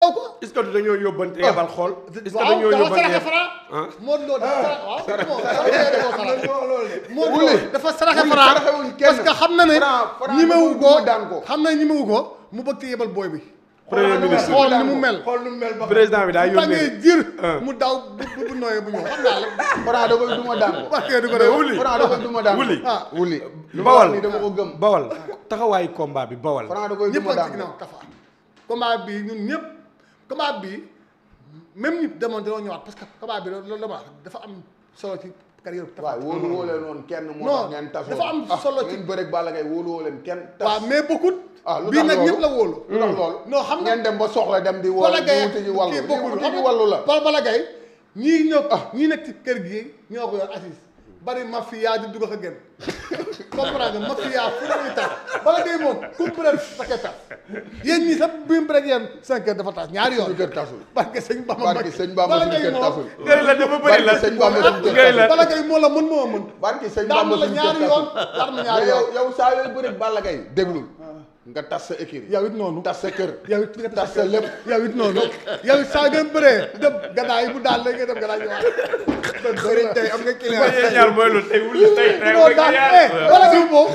est-ce que dañoo yóbbante yebal xool. est-ce que dañoo yóbbante Modou Lo dafa saraxe Franc parce que xam na ne ñimewu ko mu bëgg ci yebal booy bi. premier ministre xool ni mu mel. président bi daa yónnee jir mu daw bu nooyee bu ñëw xam naa la. Franc da koy duma daan ko. Franc da koy duma daan ko. wuli bawal dama ko gëm. bawal taxawaayu combat bi bawal. Franc da koy duma daan ko ñëpp Tafa. combat bi ñun ñëpp combat bi même ñi demoon dañoo ñëwaat parce que combat bi loolu la ma dafa am solo ci carrière Tafa. waaw wóolu woo leen woon kenn moo tax ngeen tasoo. dafa am solo ci bëreeg Balla Gaye wóolu woo leen kenn. waaw mais bokkut. lu bii nag ñëpp la wóolu. lu tax loolu. non xam nga ngeen dem ba soxla dem di. Balla Gaye wuti ji wàllu bokkul wuti ji wàllu la. Balla Gaye ñii nekk ci kër gi ñoo ko yor assise bari mafia di dugg ak a gën comprendre nga mafia fu ñuy tas Balla Gaye moom ku mu bëre sa kër tas yéen ñii sax bi mu bëre yéen 5 heures dafa tas ñaari yoon. suñu kër tasul. barke sëñ Bamba barke sëñ Bamba suñu kër tasul. gëy la dafa bëri la sëñ Bamba suñu kër tasul. Balla Gaye moo la mën moo mën. barke sëñ Bamba suñu kër ñaari yoon dar na ñaari yoon. yow saa yooyu bëreeg Balla Gaye déglul nga tas sa écurie. yow it noonu tas sa kër. yow it nga tas sa lépp. yow it noonu yow it saa ngeen bëree dem gannaaw yi bu daal léegi dem gannaaw ñëwaat. bëri tey am nga client. mooy ñaar mooy lu tey wuli tey tey non daal Balla Gaye moom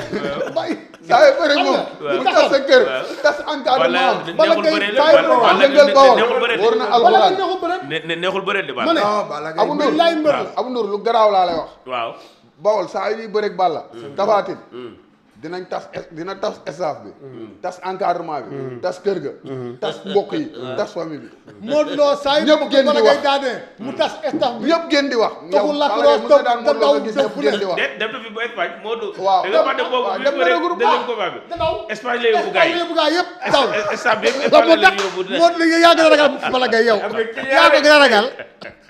bay saa yu bëri moom bu tas sa kër tas encadrement am. Balla Gaye saa yu bëri bawol wóor na alxuraan neexul bëreet de ma ne Abu Ndour laay mbër la Abu Ndour lu garaaw laa lay wax. waaw bawol saa yu ñuy bëreeg Balla. Tapha Tine dina tas staff bi. tas encadrement bi. tas kër ga. tas mbokk yi. tas famille bi. Modou Lo saa yu ñëpp génn di Balla wax. Gaye daanee mu tas staff bi ñëpp génn di wax. taxul lakk Balla Gaye mos a daan te Modou Lo nga gis ñëpp génn di wax. dem na fi ba Espagne moo du waaw da nga fàtte boobu waaw bi dem na bëre regroupement. deuxième combat bi te daw Espagne la yóbbu gars yi yóbbu gaa yëpp daw stade bi yëpp la moo Espagne la tax yóbbu Modou Lo yaa gën a ragal Balla Gaye yow yaa ko gën a ragal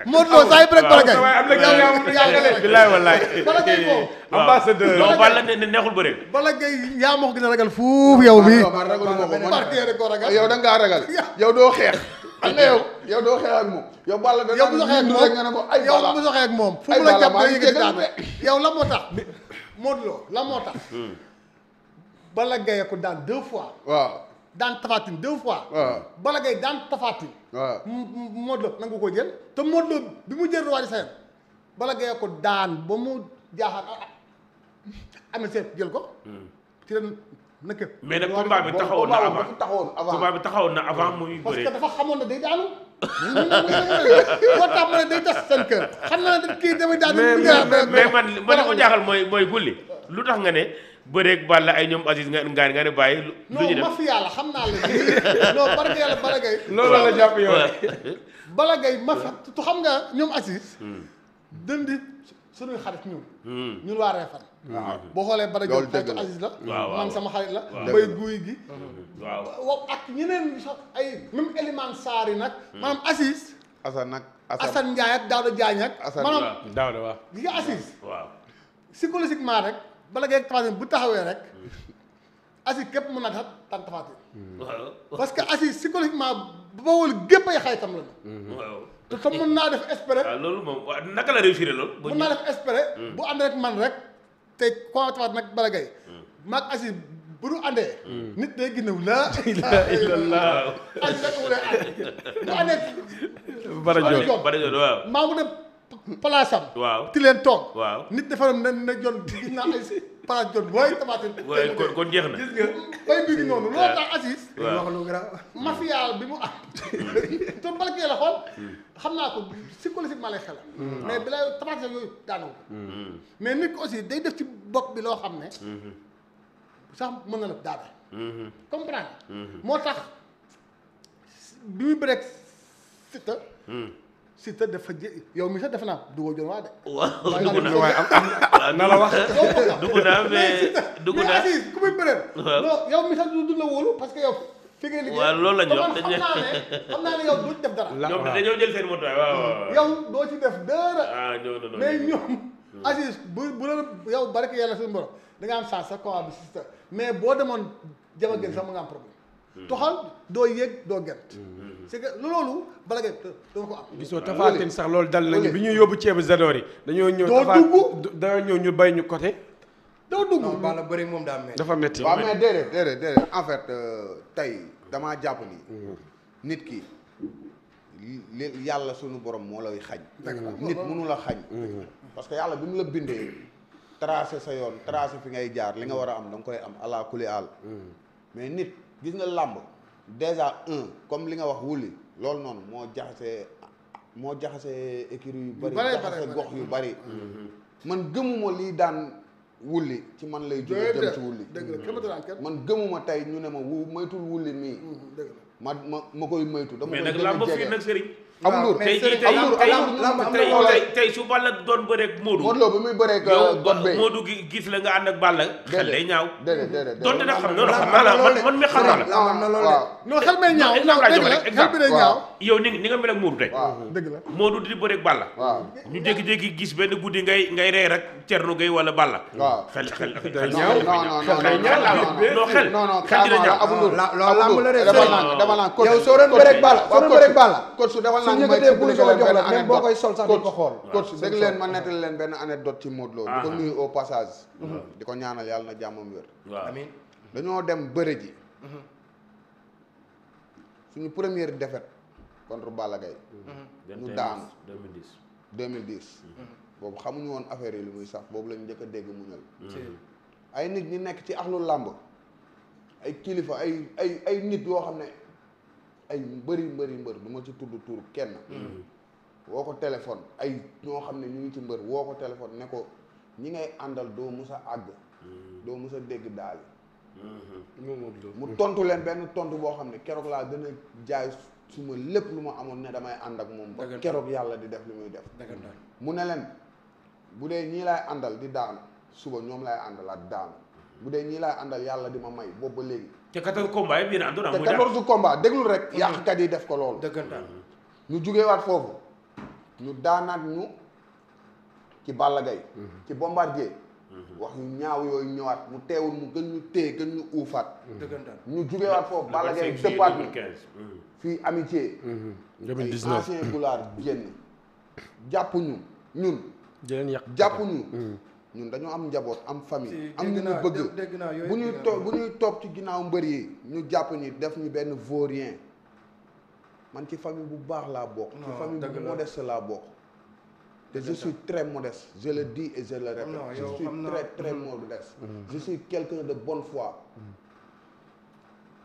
Modou Lo saa yu bëre Balla Gaye am na kii bilaay wallaay Balla Gaye moom ambassadeur non Balla neexul bëre Balla Gaye yaa ma ko gën a ragal fuuf yow bi man ragaluma ko man. partenaire ko ragal yow da ngaa ragal. yow doo xeex. xam nga yow doo xeex ak moom. yow Balla da yow bu soxee ak moom rek nga ne ko ay yow Balla. bu soxee ak moom fu ay mu la Balla jàpp maa day ngi yëkkati jégalu daan yow la moo tax Modou Lo la moo tax Balla Gaye ko daan 2 fois waaw daan Tapha Tine 2 fois waaw Balla Gaye daan Tapha Tine waaw. Modou Lo nangu ko jël te Modou Lo bi mu jël roi des arènes Balla Gaye ko daan ba mu jaaxal amee seet jël ko ci ren nëkk mais nag combat bi taxawoon na avant combat bi taxawoon na avant muy parce bëre que dafa xamoon ne day daanu moo tax ma ne day tas seen kër xam na ne kii damay daan mais man li ko jaaxal mooy gulli lu tax nga ne bëreeg Balla ay ñoom Aziz nga ne bàyyi lu ñu non def mafia la xam naa la non barke yàlla Balla Gaye loolu la jàpp yow Balla Gaye mafia tu xam nga ñoom Aziz dëndi suñuy xarit ñun waa Réfane waaw boo xoolee Balla Gaye loolu dëgg la Aziz la waaw man sama xarit la waaw bay guy gi waaw ak ñeneen sax ay même élément saar yi nag maanaam Aziz Assane nag Assane Ndiaye ak Daouda Diagne ak Assane maanaam daaw de waaw gi nga Aziz waaw psychologiquement rek Balla Gaye Tapha Tine bu taxawee rek Aziz képp mën naa tax tan Tapha Tine parce que Aziz psychologiquement bawul gépp ay xaritam la waaw te tam mën naa def espérer waaw loolu moom waaw naka la réussir loolu mën naa def espérer bu ànd rek man rek te ko Tapha Tine nag Balla Gaye maag Aziz bu ñu àndee nit day ginnaw la ilaha illallah Aziz rek mu lay ànd bu àndee Bada Dione waaw maa mu dem place am waaw ti leen toog waaw nit defaram na jon gis naa ay place jon booy Tapha Tine waaye kon jeex na gis nga bay bi ngi noonu loolu tax Aziz waaw mafia bi mu am te Balla Gaye la xool xam naa ko psychologiquement lay xelal mais bi lay Tapha Tine yooyu daanoo mais nit ko aussi day def ci bopp bi loo xam ne sax mën na la daane comprendre moo tax bi muy bëreeg Siteu dafa yow mi sax defe naa dugoo jon waa de waaw dugg na waaye am na la wax dugg naa mais dugg naa Aziz ku muy bëreel non yow mi sax du la wóolu parce que yow fi ngay liggéey waaw loolu la ñu wax xam naa ne yow doo ci def dara ñoom dañoo jël seen moto waaw yow doo ci def dara non mais ñoom Aziz bu la yow barke yàlla suñu borom da nga am chance sa combat bi Siteu mais boo demoon jama gën sax mu nga am problème toxal doo yéeg doo gent c'est que loolu Balla Gaye doo ko am gisoo Tapha Tine sax loolu dal nañu bi ñuy yóbbu ceebu Zador yi dañoo ñëw dañoo ñëw ñu bay ñu côté doo dugg non Balla bëri moom daa métti. dafa métti waaw mais déedéet en fait tey damaa jàpp ni nit ki li yàlla suñu borom moo lay xañ nit mënu la xañ parce que yàlla bi mu la bindee tracé sa yoon tracé fi ngay jaar li nga war a am da nga koy am ala kuli àll mais nit gis nga làmb déjà comme li nga wax wulli loolu noonu moo jaxase écurie yu bari jaxase gox yu bari man gëmuma lii daan wulli ci man lay jóge jëm ci wulli man gëmuma tey ñu ne ma moytul wulli nii ma koy moytu dama koy gën a jege fii nag sëriñ Abdou tey su Balla doon bëreeg Modou Lo bi muy bëreeg God Bey Modou gis la nga ànd ak Balla xel day ñaaw déedéet donte nag xam noonu xam naa la man mi xam naa la waaw non xel may ñaaw xel bi day ñaaw yow ni nga mel ak Modou tey dëgg la Modou di bëreeg Balla waaw ñu jékki-jékki gis benn guddi ngay rey rek Thierno Gueye wala Balla waaw xel dama naan yow soo doon bëreeg Balla coach su defal su ñëkkatee bu soo jox la même boo koy sol sax di ko xool coach dégg leen ma nettali leen benn anecdote ci Modou Lo di ko nuyu au passage di ko ñaanal yàlla na jàmmam wér amiin dañoo dem bëre ji suñu première défaite contre Balla Gaye ñu daanu 2010 boobu xamuñu woon affaire yi li muy sax boobu lañu njëkk a dégg muñal ay nit ñi nekk ci axlu làmb ay kilifa ay nit yoo xam ne ay mbër du ma ci tudd tur kenn woo ko téléphone ay ñoo xam ne ñu ngi ci mbër woo ko téléphone ne ko ñi ngay àndal doo mus a àgg doo mus a dégg daal mu tontu leen benn tontu boo xam ne keroog laa gën a jaay suma lépp lu ma amoon ne damay ànd ak moom ba keroog yàlla di def li muy def mu ne leen bu dee ñii laay àndal di daanu suba ñoom laay àndalaat daanu bu dee ñii laay àndal yàlla di ma may boobu ba léegi te 14 combats yi biir àndoon te 14 combats déglul rek yàqkat yi def ko loolu ñu jugeewaat foofu ñu daanaat ñu ci Balla Gaye ci Bombardier wax ñu ñaaw yooyu ñëwaat mu teewul mu gën ñu téye gën ñu uufaat ñu jugeewaat foofu Balla Gaye dëppaat ñu fii amitié 2019 ay ancien boulard génn jàpp ñu ñun jàpp ñu ñun dañoo am njaboot am famille am ñu bëgg bu ñuy toog ci ginnaaw mbër yi ñu jàpp ni def ñu benn vaurien man ci famille bu baax laa bokk ci famille bu modeste laa bokk te je suis très modeste je le dis et je le répète je suis très modeste je suis quelqu'un de bonne foi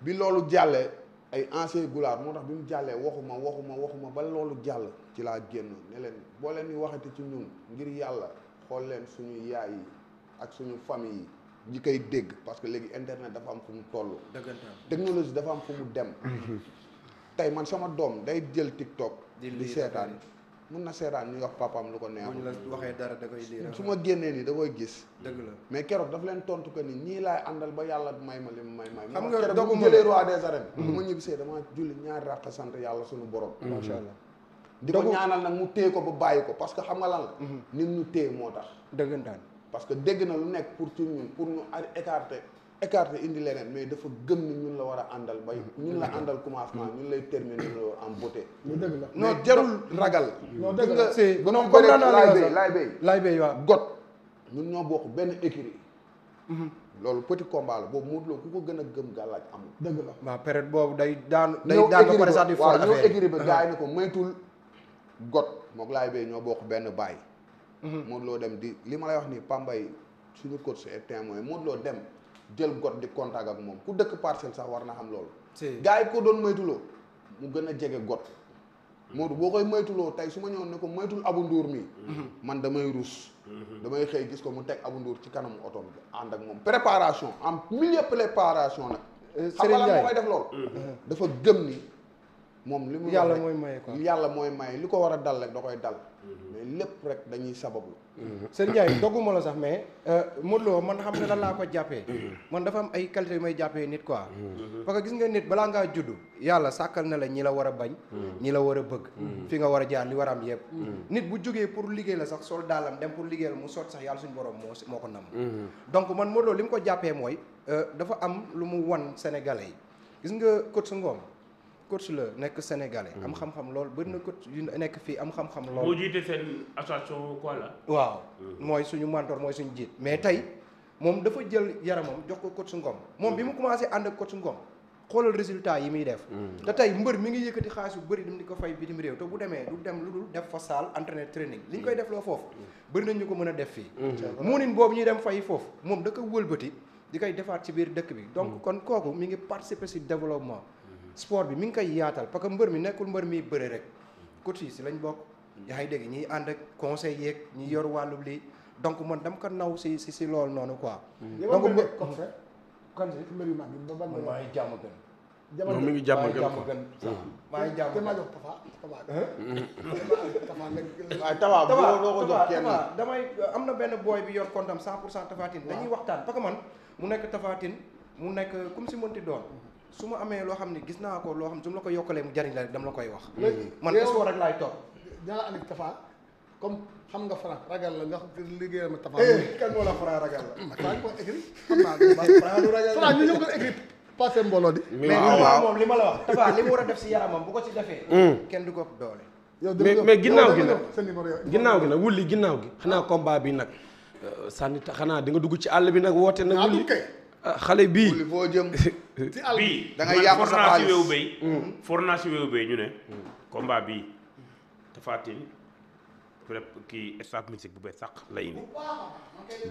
bi loolu jàllee ay ancien goulard moo tax bi mu jàllee waxuma ba loolu jàll ci laa génn ne leen boo leen di waxati ci ñun ngir yàlla xool leen suñu yaay yi ak suñu famille yi ñi koy dégg parce que léegi internet dafa am fu mu toll technologie dafa am fu mu dem tey man sama doom day jël TikTok di seetaan mun na seetaan ñuy wax papaam lu ko neex buñ la waxee dara da koy lire su ma génnee nii da koy gis dëgg la mais keroog daf leen tontu que ni ñii laay àndal ba yàlla may ma li may xam nga keroog bu jëlee roi des arènes bu ma ñibbisee dama julli ñaari ràq sant yàlla suñu borom macha allah di ko ñaanal nag mu téye ko ba bàyyi ko parce que xam nga lan la nit ñu téye moo tax dëggantaan parce que dégg na lu nekk pour ci ñun pour ñu écarter indi leneen mais dafa gëm ni ñun la war a àndal bay ñun la àndal commencement ñun lay terminer en beauté mais jarul ragal dëgg nga c'est ba non bëre comme laay bay waaw got ñun ñoo bokk benn écurie loolu petit combat la boobu Modou Lo ku ko gën a gëm gàllaaj amul dëgg la waaw période boobu day daan ba pare sax di for ñëw écurie ba gars yi ne ko moytul got mook laay bay ñoo bokk benn baay Modou Lo dem di li ma lay wax nii Pambay suñu coach est témoin Modou Lo dem jël got di contact ak moom ku dëkk parcelle sax war na xam loolu gars yi ko doon moytuloo mu gën a jege got Modou boo koy moytuloo tey su ma ñëwoon ne ko moytul Abou Ndour mi man damay rus damay xëy gis ko mu teg Abou Ndour ci kanamu oto bi ànd ak moom préparation en milieu préparation nag xam nga lan moo koy def loolu dafa gëm ni moom li mu yàlla mooy maye quoi yàlla mooy maye li ko war a dal rek da koy dal mais lépp rek dañuy sabablu Serigne Ndiaye dogguma la sax mais Modou Lo man xam ne lan laa ko jàppee man dafa am ay qualité yu may jàppee nit quoi parce que gis nga nit balaa ngaa juddu yàlla sàkkal na la ñi la war a bañ ñi la war a bëgg fi nga war a jaar li war a am yëpp nit bu jógee pour liggéey la sax sol daalam dem pour liggéey la mu sotti sax yàlla suñu borom moo ko nam donc man Modou Lo li mu ko jàppee mooy dafa am lu mu wan sénégalais yi gis nga coach Ngom coach la nekk sénégalais am xam-xam lool bëri na coach yu nekk fii am xam-xam lool moo jiite seen association quoi la waaw mooy suñu mentor mooy suñu jiit mais tey moom dafa jël yaramam jox ko coach Ngom moom bi mu commencé ànd ak coach Ngom xoolal résultat yi muy def te tey mbër mi ngi yëkkati xaalis bu bëri dem di ko fay bitim réew te bu demee du dem lu dul def fa salle entraîner training li ñu koy def loo foofu bëri nañ ñu ko mën a def fii muunin boobu ñuy dem fay foofu moom da ko wëlbati di koy defaat ci biir dëkk bi donc kon kooku mi ngi participer si développement sport bi mi ngi koy yaatal parce que mbër mi nekkul mbër mi bëre rek coach yi si lañ bokk yaa ngi dégg ñiy ànd ak conseil yeeg ñi yor wàllu lii donc man dama ko naw si loolu noonu quoi donc comme ça kan si mbir yu mag yi ba ban maa ngi jàmm gën jamono mi ngi jàmm gën maa ngi jàmm maa jox Tafa waaye Tafa doo ko jox kenn damay am na benn booy bi yor kontam 100% Tapha Tine dañuy waxtaan parce que man mu nekk Tapha Tine mu nekk comme si mënti doon su ma amee loo xam ne gis naa ko loo xam ne su ma la ko yokkalee mu jariñ la rek dama la koy wax man sport rek laay toog dina la andi Tafa comme xam nga Franc ragal la nga liggéeyal ma Tafa kan moo la Franc ragal la Franc ko écrit xam naa Franc ñu ñëw ko écrit passé mbooloo di mais moom li ma la wax Tafa li mu war a def si yaramam bu ko ci defee kenn du ko doole mais ginnaaw gi nag sa numéro yow ginnaaw gi nag wulli ginnaaw gi xanaa combat bi nag sànni xanaa di nga dugg ci àll bi nag woote nag wulli xale bii wulli foo jëm ci àll bii da ngay yàq sa xaalis weewu béy fornage weewu béy ñu ne combat bii Tapha Tine kii staff musique bu bees tàq la indi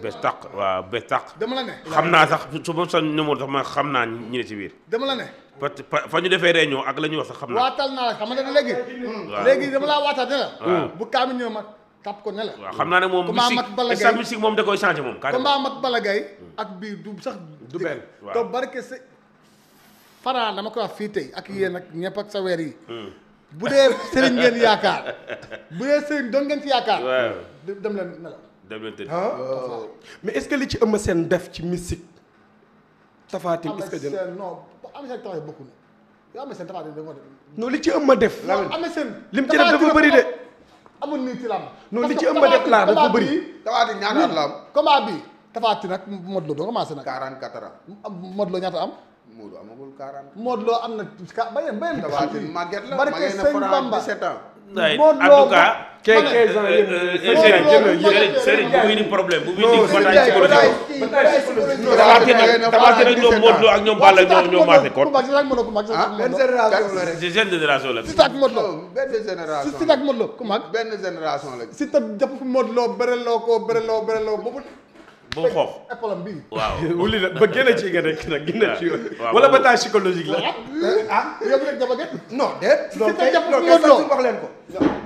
bees tàq waaw bees tàq dama la ne xam naa sax su ma sa numéro sax ma xam naa ñi ne ci biir dama la ne parce que fa ñu defee réunion ak la ñuy wax sax xam naa waatal naa la xam nga ne léegi dama laa waatal ne la bu kaami ñëw ma tàpp ko ne la waaw xam naa ne moom musique staff musique moom da koy changé moom combat mag Balla Gaye ak bii du sax du benn to barke sa Franc dama koy wax fii tey ak yéen ak ñëpp ak sa weer yi bu dee sëriñ ngeen yaakaar bu dee sëriñ doon ngeen ci yaakaar dem leen ne la dem leen tëdd mais est-ce que li ci Eumeu Sène def ci musique Tapha Tine est-ce que jël non am seen taxaw bokku na yow am seen Tapha Tine dafa def non li ci Eumeu def am seen lim ci def dafa bëri de amul nii ci lamb non li ci Eumeu def laa dafa bëri Tapha Tine ñaata at la am combat bi Tapha Tine nag Modou Lo doo commencé nag 44 ans Modou Lo ñaata am Modou amagul 40 Modou Lo am na bayen Tapha Tine màgget la barke magee na Sëñ Franc Bamba 17 ans en tout cas 15 ans Serigne bu muy ni problème bu muy ni bataille psychologique Tapha Tine ak ñoom Modou Lo ak ñoom Balla ñoo maase kon benn génération la rek c'est jeune génération la si tak Modou Lo benn génération si tak Modou Lo ku mag benn génération la si tak jàpp fu Modou Lo bëreloo ko boobu ba mu xoox épaule am bii waaw wuli nag ba gën a ci nga nekk nag gën a ci wala bataille psychologique la yow rek jaba get non déet loolu kay jàpp loolu Modou Lo kay wax leen ko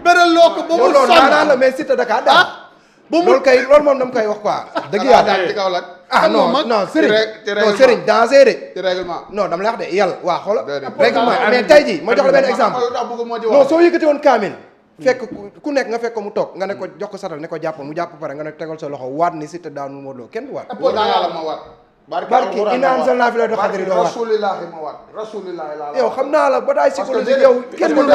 bëreloo ko boobu loolu daanaan la mais Siteu Dakar daal loolu kay loolu moom dama koy wax quoi dëgg yàlla daal ci kaw la non non Serigne danger de ci règlement non dama la wax de yàlla waa xoola Déedéet. règlement mais tey jii ma jox la benn exemple tax bëgg moo ci non wax soo yëkkati woon kaamil fekk ku nekk nga fekk ko mu toog nga ne ko jox ko satal ne ko jàpp mu jàpp pare nga ne tegal sa loxo waat ni Siteu daanu Modou Lo kenn du waat war naa yàlla ma waat barki inaan sal naa fi la do xadri doo waat rasulillahi ma waat rasulillahi laa yow xam naa la bataille psychologique yow kenn mënu